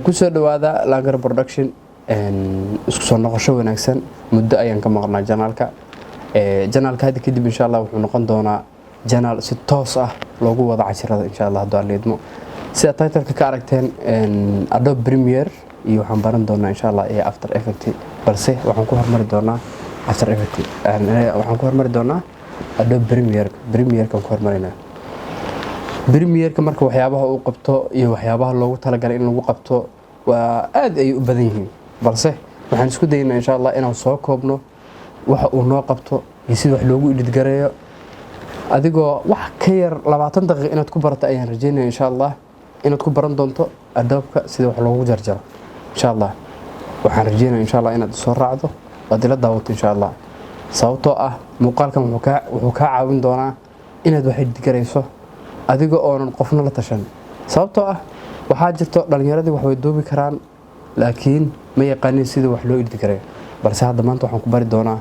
Kusoo dhawaada Langer Production. Isku soo noqosho wanaagsan. Muddo ayaan ka maqnaa channelka. Channelka hadda kadib, insha Allah, wuxuu noqon doonaa channel si toos ah loogu wada cashirada, insha Allah, hadduu Alla idmo. Sida titleka ka aragteen, Adobe Premiere iyo waxaan baran doonaa, insha Allah, iyo After Effect, balse waxaan ku hormari doonaa After Effect, waxaan ku hormari doonaa Adobe Premiere. Premiere-kan ku hormarinaa. Premiere-ka marka waxyaabaha uu qabto iyo waxyaabaha loogu talagalay in lagu qabto waa aad ay u badan yihiin, balse waxaan isku daynaa, insha Allah, inaan soo koobno waxa uu noo qabto iyo sida wax loogu edit gareeyo. Adigoo wax ka yar 20 daqiiq inaad ku barato ayaan rajeynaya, insha Allah, inaad ku baran doonto Adobe-ka sida wax loogu jarjaro. Insha Allah, waxaan rajeynaya, insha Allah, inaad soo raacdo, waad ila daawato, insha Allah, sababtoo ah muuqaalkan wuxuu kaa caawin doonaa inaad wax edit garayso adiga oonan qofna la tashan, sababtoo ah waxaa jirto dhalinyaradii wax way duubi karaan, laakiin ma yaqaanin sida wax loo edit gareeyo. Balse hadda maanta waxaan ku bari doonaa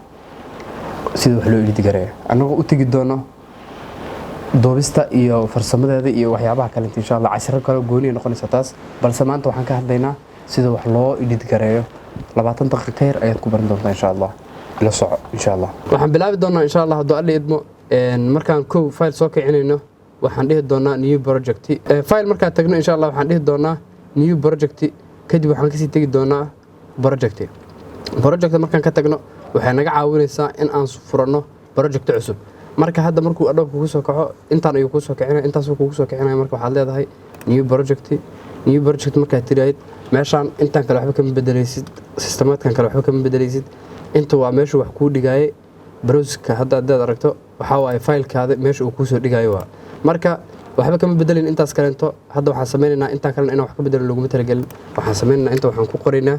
sida wax loo edit gareeyo, annagoo u tegi doono duubista iyo farsamadeeda iyo waxyaabaha kalenta, insha Allah. Cashiro kale gooniya noqonaysa taas, balse maanta waxaan ka hadlaynaa sida wax loo edit gareeyo. 20 daqiiq ka yar ayaad ku baran doontaa, insha Allah. Ila soco, insha Allah. Waxaan bilaabi doonaa, insha Allah, hadduu Alla idmo, markaan kow file soo kicinayno, waxaan dhihi doonaa new project. File markaan tagno, insha Allah, waxaan dhihi doonaa new project. Kadib waxaan kasii tegi doonaa project. Project markaan ka tagno, waxay naga caawinaysaa in aan furanno project cusub. Marka hadda markuu Adobe kugu soo kaco, intaan ayuu kuu soo kicinaya, intaasuu kugu soo kicinaya. Marka waxaad leedahay new project. New project markaad tiraahid, meeshaan intaan kale waxba kama bedelaysid, systemaadkan kale waxba kama bedelaysid. Inta waa meeshu wax kuu dhigaaye. Browseka hadda haddaad aragto, waxaa waaye filekaada meesha uu kuusoo dhigayo waa. Marka waxba kama bedelin intaas kaleento. Hadda waxaan sameynaynaa intaan kalena inaan wax ka bedelin loguma talagelin. Waxaan sameynaynaa, inta waxaan ku qoraynaa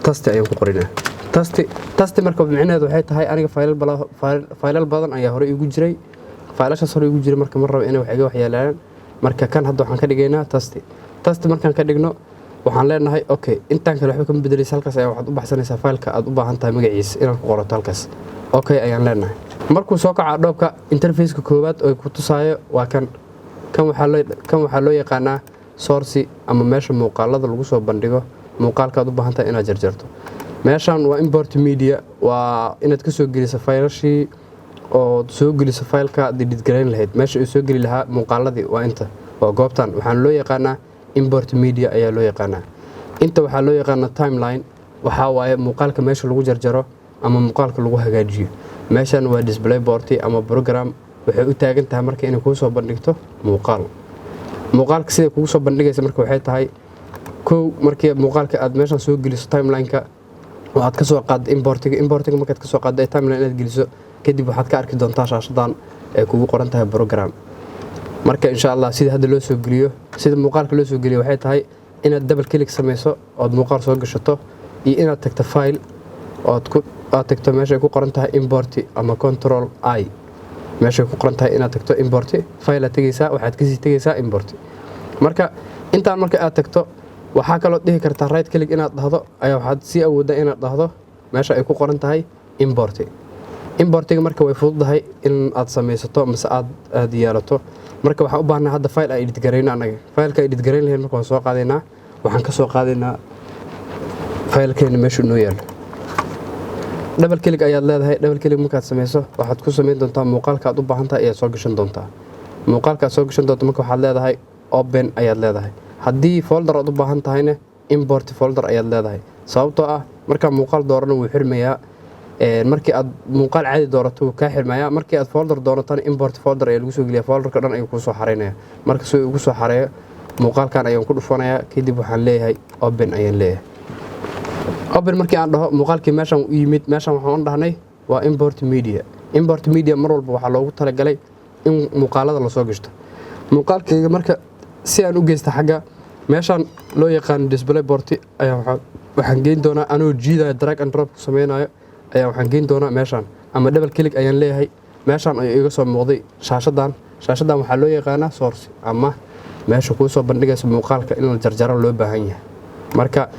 test ayaan ku qoraynaa, test. Test marka micnaheedu waxay tahay, aniga faylal badan ayaa hore igu jiray. Faylashaas hore igu jiray marka ma rabo inay wax iga waxyeelaan. Marka kan hadda waxaan ka dhigaynaa test. Test markaan ka dhigno, waxaan leenahay okay. Intaan kale waxba kama bedelaysa. Halkaas ayaa waxaad u baxsanaysaa faylka aad u baahan tahay magaciisa inaad ku qorato halkaas. Okay ayaan leenahay. Markuu soo kaco Adobe-ka, interfaceka koowaad oo ku tusaayo waa kan. Kan waxaa loo yaqaanaa source ama meesha muuqaalada lagu soo bandhigo, muuqaalka aad u baahan tahay inaad jarjarto. Meeshan waa import media, waa inaad ka soo geliso faylashii ood soo geliso faylka aad edit garayn lahayd. Meesha uu soo geli lahaa muuqaaladii waa inta, waa goobtan. Waxaana loo yaqaanaa import media ayaa loo yaqaanaa. Inta waxaa loo yaqaanaa timeline, waxaa waaye muuqaalka meesha lagu jarjaro ama muuqaalka lagu hagaajiyo. Meeshan waa display port ama program. Waxay u taagan tahay marka inay kuu soo bandhigto muuqaal. Muuqaalka siday kugu soo bandhigaysa marka waxay tahay, kow, markii muuqaalka aad meeshan soo geliso timeline-ka oo aad ka soo qaaddo importiga, importiga markaad ka soo qaaddo ee timeline inaad geliso, kadib waxaad ka arki doontaa shaashadan ay kugu qoran tahay program. Marka, insha Allah, sida hadda loo soo geliyo, sida muuqaalka loo soo geliyo, waxay tahay inaad double click samayso ood muuqaal soo gashato, iyo inaad tagto file ood ku aad tagto meesha ay ku qoran tahay import, ama control I meeshay ku qoran tahay inaad tagto import. File aad tegaysaa, waxaad kasii tegaysaa import. Marka intaan marka aad tagto, waxaa kaloo dhihi kartaa right click inaad dhahdo ayaa waxaad sii awooddaa inaad dhahdo meesha ay ku qoran tahay import. Importiga marka way fududahay in aad samaysato mise aad yeelato. Marka waxaan u baahnaa hadda file aan edit garayno annaga. Fileka edit garayn lahayn marka waan soo qaadaynaa. Waxaan ka soo qaadaynaa faylkeena meesha inoo yaalo. Double click ayaad leedahay. Double click markaad samayso, waxaad ku samayn doontaa muuqaalka aad u baahan tahay ayaad soo gashan doontaa. Muuqaalka aad soo gashan doonto marka waxaad leedahay open ayaad leedahay. Haddii folder aad u baahan tahayna, import folder ayaad leedahay, sababtoo ah markaa muuqaal doorana wuu xirmayaa. Markii aad muuqaal caadi doorato, wuu kaa xirmayaa. Markii aad folder dooratana, import folder ayaa lagu soo geliya, folderka dhan ayuu kuu soo xareynaya. Marka si ugu soo xareeyo muuqaalkan ayaan ku dhufanayaa. Kadib waxaan leeyahay open ayaan leeyahay. Open markii aan dhaho, muuqaalkii meeshan u yimid. Meeshan waxaan u dhahnay waa import media. Import media mar walba waxaa loogu talagalay in muuqaalada lasoo gashto. Muuqaalkayga marka si aan u geysta xagga meeshaan loo yaqaano display port ayaa waxaan geyn doonaa anoo jiidayo, drag and drop ku sameynayo ayaa waxaan geyn doonaa meeshaan, ama double click ayaan leeyahay. Meeshaan ayuu iga soo muuqday shaashadan. Shaashadan waxaa loo yaqaanaa source ama meesha kuu soo bandhigaysa muuqaalka in la jarjaro loo baahan yahay. Marka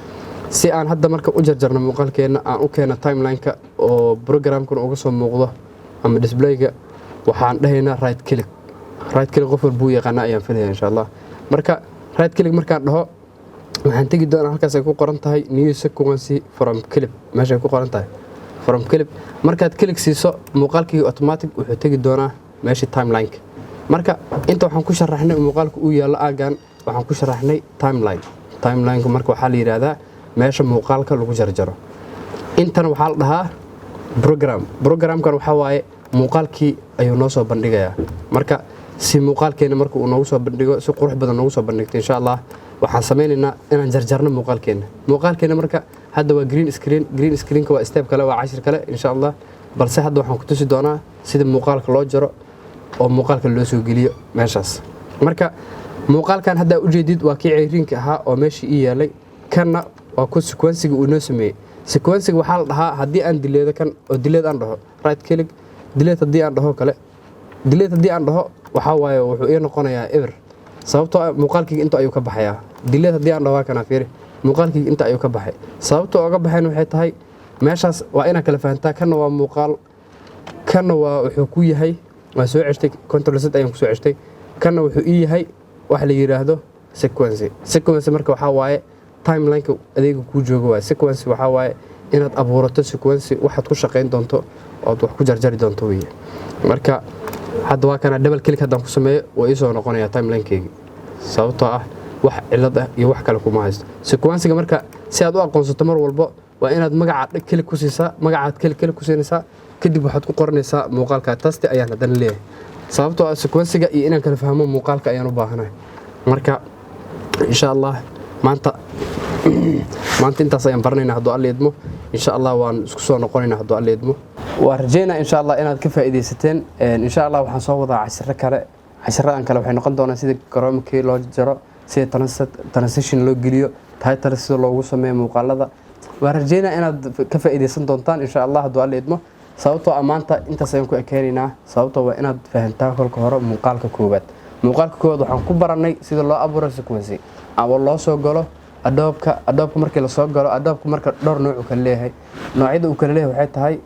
si aan hadda marka u jarjarno muuqaalkeenna, aan u keeno timeline-ka oo programkuna uga soo muuqdo ama displayga, waxaan dhahaynaa right click. Right click qof walbuu yaqaana ayaan filaya, insha Allah. Marka right click markaan dhaho Waxaan tegi doonaa halkaas ay ku qoran tahay "New sequence from clip". Meesha ay ku qoran tahay "From clip", markaad click siiso, muuqaalkii automatic wuxuu tegi doonaa meeshii timeline-ka. Marka inta waxaan ku sharaxnay muuqaalka uu yaallo aagan, waxaan ku sharaxnay timeline. Timeline-ku marka waxaa la yidhaahdaa meesha muuqaalka lagu jarjaro. Intan waxaa la dhahaa program. Programkan waxaa waaye muuqaalkii ayuu noo soo bandhigayaa. Marka si muuqaalkeena marka uu noogu soo bandhigo, si qurux badan noogu soo bandhigto, insha Allah waxaan sameynaynaa inaan jarjarno muuqaalkeena. Muuqaalkeena marka hadda waa green screen. Green screenka waa step kale, waa cashir kale insha Allah, balse hadda waxaan ku tusi doonaa sida muuqaalka loo jaro oo muuqaalka loo soo geliyo meeshaas. Marka muuqaalkan haddaa ujeedid waa kii ceyriinka ahaa oo meeshii ii yaalay. Kanna waa ku sequence-iga uu noo sameeyey. Sequence-iga waxaa la dhahaa haddii aan dileedo kan oo delete aan dhaho, right click, delete haddii aan dhaho kale, delete haddii aan dhaho, waxaa waaye wuxuu ii noqonayaa eber, sababtoo ah muuqaalkayga inta ayuu ka baxayaa. Delete haddii aan dhaho, waa kanaa, fiiri, muuqaalkayga inta ayuu ka baxay. Sababtoo oga baxayn waxay tahay meeshaas waa inaa kala fahantaa. Kanna waa muuqaal, kanna waa wuxuu ku yahay, waan soo ceshtay, Control Z ayaan kusoo ceshtay. Kanna wuxuu ii yahay waxa la yidhaahdo sequence. Sequence marka waxaa waaye timelineka adeega kuu joogo waaye. Sequence waxaa waaye inaad abuurato sequence waxaad ku shaqayn doonto ood wax ku jarjari doonto weye. Marka hadda waa kana, double click haddaan ku sameeyo, waa ii soo noqonaya timeline-keygii, sababtoo ah wax cilad ah iyo wax kale kuma haysto. Sequence-iga marka si aad u aqoonsato mar walbo waa inaad magaca click ku siisaa. Magacaad click click ku siinaysaa, kadib waxaad ku qoranaysaa muuqaalka. Tasti ayaan haddana leeyahay, sababtoo ah sequence-iga iyo inaan kala fahmo muuqaalka ayaan u baahanahay. Marka insha Allah maanta intaas ayaan baranaynaa hadduu Alla idmo. Insha Allah waan isku soo noqonaynaa hadduu Alla idmo. Waan rajeynaa insha Allah inaad ka faa'iidaysateen. Insha Allah waxaan soo wadaa cashiro kale. Cashiradan kale waxay noqon doonaan sida chroma key loo jaro, sida transition loo geliyo, title sida loogu sameeyo muuqaalada. Waan rajeynaa inaad ka faa'iidaysan doontaan insha Allah hadduu Alla idmo, sababtoo ah maanta intaas ayaan ku ekeenaynaa, sababtoo waa inaad fahantaa kolka hore muuqaalka koowaad. Muuqaalka koowaad waxaan ku barannay sida loo abuuro sequence ama loo soo galo Adobe-ka. Adobe-ka markii lasoo galo, Adobe-ka marka dhowr nooc uu kala leeyahay. Noocyada uu kala leeyahay waxay tahay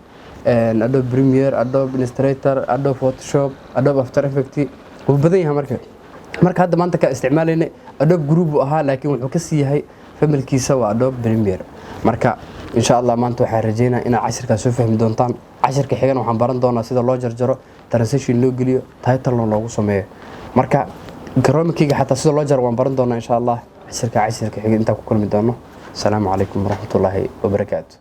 Adobe Premiere, Adobe Illustrator, Adobe Photoshop, Adobe After Effect. Wuu badan yahay. Marka hadda maanta ka isticmaalaynay Adobe Group uu ahaa, laakiin wuxuu ka sii yahay family-kiisa waa Adobe Premiere. Marka insha Allah maanta waxaan rajeynaa inaad cashirkaas soo fahmi doontaan. Cashirka xigana waxaan baran doonaa sida loo jarjaro, transition loo geliyo, title loogu sameeyo. Marka chroma key-ga xataa sida loo jaro waan baran doonaa insha Allah. Cashirka xiga intaan ku kulmi doono, asalaamu calaykum waraxmatullaahi wabarakaatu.